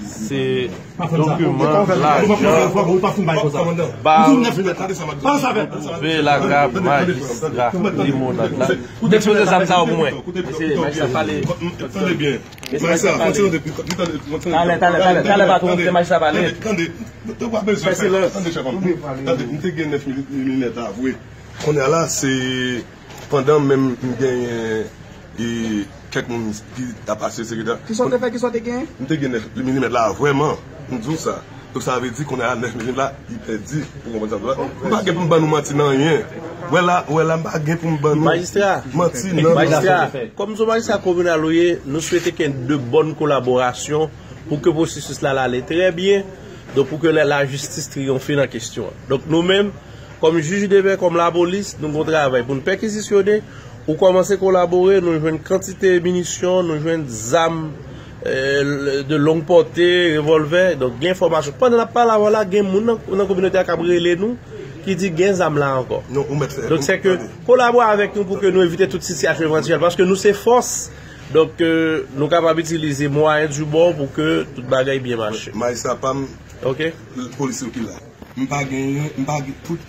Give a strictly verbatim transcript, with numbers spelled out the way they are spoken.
Se dokiman, lajan, ba, twouve lakay majistra Limonad la. Ou depoze zam sa yo pou mwen. Mesye majistra pale. Tande byen. Majistra, fon ti tande, tande, tande. Talè, talè, talè, talè, patwon, se majistra pale. Tande, tande. Ou pa bezwen fè silans. Tande, chèf. Tande, m te gen nèf mil, mil nèt la, vre. Kounye a la, se pandan menm m genyen e kèk moun ki t ap asire sekretè. Kisa w te fè, kisa w te genyen? M te gen nèf mil nèt la, vrèman. M di w sa. Donk, sa vle di, kounye a, nèf mil la, li pèdi. Ou konprann sa m di w la? M pa gen pou m ban nou manti nan anyen. Wè la, wè la, m pa gen pou m ban nou manti nan anyen. Majistra, kòm se majistra kominal ou ye, nou swete ke de bòn kolaborasyon pou ke pwosesis la, la ale trè byen. Donk, pou ke la, lajistis triyonfe nan kesyon an. Donk, nou menm, kòm jij de pè, kòm lapolis, nou gon travay pou n pèkizisyone. Ou kòmanse kolabore, nou jwenn kantite minisyon, nou jwenn zam, eh, de long pòte, revòlvè. Donk, gen enfòmasyon. Pandan n ap pale avè w la, gen moun nan, nan kominote a k ap rele nou, ki di gen zam la ankò. Non, ou mèt fè. Donk, se ke kolabore avèk nou pou ke nou evite tout sitiyasyon evantyèl. Paske nou se fòs. Donk, eh, nou kapab itilize mwayen di bò pou ke tout bagay byen mache. Majistra pa m, ok, polis yo ki la. M pa genyen, m pa gen, tout